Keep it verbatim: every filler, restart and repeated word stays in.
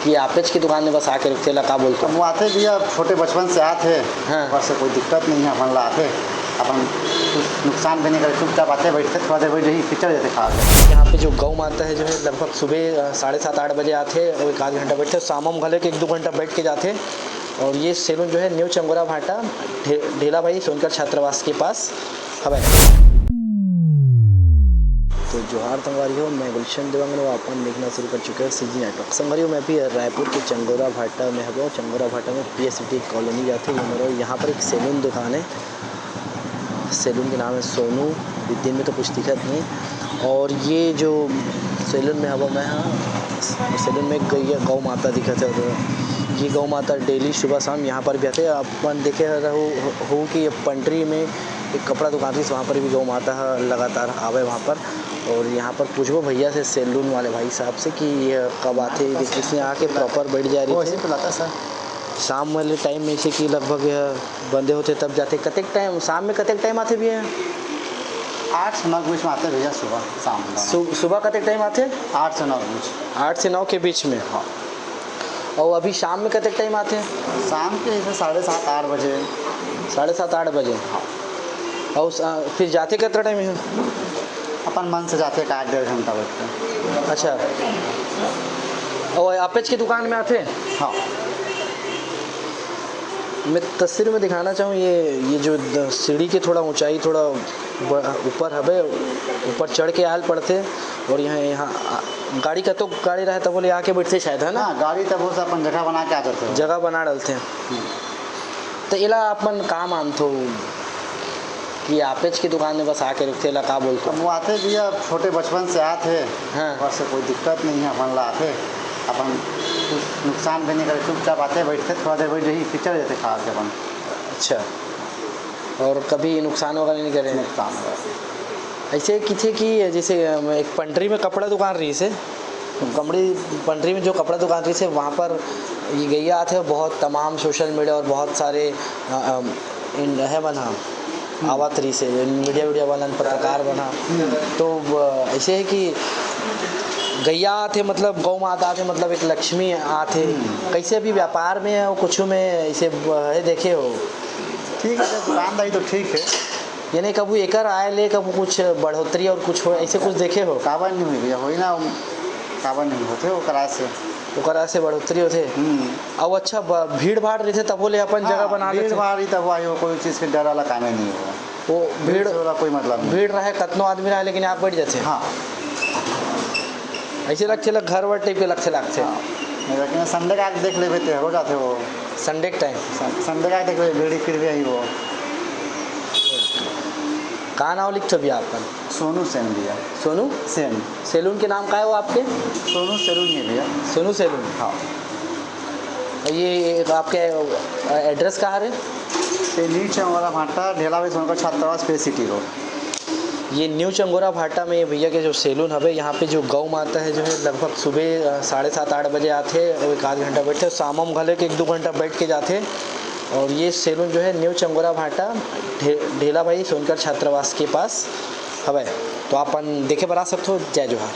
ये आपेच के दुकान में बस आके रुकथे ला, का बोलथो? वो आथे भैया, छोटे बचपन से आथे। हाँ। बस कोई दिक्कत नहीं है, अपन ला आथे, अपन कुछ नुकसान भी नहीं करे, चुपचाप आथे, बैठथे, थोड़ा देर बैठ जाही, फिर चले जाथे खा के। यहाँ पे जो गौ माता है जो है, लगभग सुबह, अ, साढ़े सात, आठ बजे आथे और एक आध घंटा बैठथे, शाम में घले के एक दो घंटा बैठ के जाथे। और ये सैलून जो है, न्यू चंगोरा भाटा, ढे-, ढेला भाई सोनकर छात्रावास के पास हवय। तो जोहार संगवारी हो, मैं गुलशन देवांगन, वो अपन देखना शुरू कर चुके हैं सीजी नेटवर्क। संगवारी हो, मैं अभी रायपुर के चंगोरा भाटा में हवो। चंगोरा भाटा में पीएससीटी कॉलोनी जाथे, ये मेरा यहाँ पर एक सैलून दुकान है। सैलून के नाम है सोनू। अभी दिन में तो कुछ दिखत नहीं। और ये जो सैलून में हवा मैं, हाँ, सैलून में गैया, गौ माता दिखत है। और ये गौ माता डेली सुबह शाम यहाँ पर भी आथे। अपन देखे रहू हो कि ये पंडरी में एक कपड़ा दुकान थी, वहाँ पर भी गौ माता ह लगातार आवे वहाँ पर। और यहाँ पर पूछबो भैया से, सैलून वाले भाई साहब से, कि ये कब आथे, इसने आके प्रॉपर बैठ जा रही थी। शाम वाले टाइम में, इसे कि लगभग यह बंदे होते तब जाते। कतेक टाइम, शाम में कतेक टाइम आथे भैया? आठ से नौ के बीच में आते भैया, सुबह, शाम में। सु-, सुबह कतेक टाइम आथे? आठ से नौ के बीच। आठ से नौ के बीच में। हाँ। और अभी शाम में कतेक टाइम आथे? शाम के जैसे साढ़े सात, आठ बजे। साढ़े सात, आठ बजे। हाँ। और स-, फिर जाते कितना टाइम है? अपन मन से जाथे, एक आध डेढ़ घंटा बैठथे। अच्छा, और आपेच के दुकान में आथे? हाँ। मैं तस्वीर में दिखाना चाहूँ, ये, ये जो द-, सीढ़ी के थोड़ा ऊंचाई थोड़ा ब-, ऊपर हवे, ऊपर चढ़ के आयल पड़थे। और यहाँ, यहाँ आ, गाड़ी कतो गाड़ी रहे तब बोले आके बैठथे शायद, है ना? हाँ, गाड़ी तब वो से अपन जगह बना के आ जाथे। जगह बना डालथे। हम्म। तो एला आप मन का मानथो कि आपेच के दुकान में बस आके रुकथे, ला का बोलथो? अब वो आथे भैया, छोटे बचपन से आथे। हाँ। बस कोई दिक्कत नहीं है, अपन ला आथे, अपन कुछ नुकसान भी नहीं करे, चुपचाप आथे, बैठथे, थोड़ा देर बैठ जाही, फिर चले जाथे खा के अपन। अच्छा, और कभी नुकसान वगैरह नहीं करे? नुकसान वगैरह। ऐसे किथे कि जैसे, अम, एक पंडरी में कपड़ा दुकान रहिसे, कमड़ी पंडरी में जो कपड़ा दुकान रहिसे, वहाँ पर ये गैया आथे, बहुत तमाम सोशल मीडिया और बहुत सारे, अ, अम, इन-, है मन ह, आवत रहिसे, मीडिया वीडिया वालन, पत्रकार मन ह। तो, अ, ऐसे है कि गैया आथे, मतलब गौ माता आथे, मतलब एक लक्ष्मी आथे। हम्म। कैसे अभी व्यापार में और कुछ में ऐसे ब-, है देखे हो? ठीक है, दुकानदारी तो ठीक है। यानी कभू एकर आय ले कभू कुछ बढ़ोतरी और कुछ हो, ऐसे कुछ देखे हो? काबर नहीं हुई भैया, होई ना, काबर नहीं होथे ओकरा से। ओकरा से बढ़ोतरी होथे। हम्म। अब अच्छा, ब-, भीड़ भाड़ रहिथे तभो ले अपन जगह हाँ, बना भीड़ लेथे। भाड़ ही तब आई हो, कोई चीज़ के डर वाला कामे नहीं हो। वो भीड़ भीड़ से वाला कोई मतलब नहीं। भीड़ रहे, कतनो आदमी रहे, लेकिन आप बैठ जाथे। हाँ। ऐसे लगथे लग घर वर टाइप के लगथे, लगथे। हाँ। लेकिन संडे का आके देख लेबे ते हो जाथे वो। संडे के टाइम? सन-, संडे का आके देख लेबे, भीड़ फिर भी आई वो। का नाम लिखथो भैया आपन? सोनू सेन भैया। सोनू? सेन। सैलून के नाम का है वो आपके? सोनू सैलून ही है भैया। सोनू सैलून। हाँ। ये आपके, अ, एड्रेस कहाँ है? ये न्यू चंगोरा भाटा, ढेला भाई सोनकर छात्रावास, पे सिटी रोड। ये न्यू चंगोरा भाटा में ये भैया के जो सैलून हवे, यहाँ पे जो गौ माता है जो है, लगभग सुबह, अ, साढ़े सात, आठ बजे आथे और एक आध घंटा बैठथे, शाम में घले के एक दो घंटा बैठ के जाथे। और ये सैलून जो है न्यू चंगोरा भाटा, ढे-, ढेला भाई सोनकर छात्रावास के पास हवे। तो आपन देखे बर आ सकथो। जय जोहार।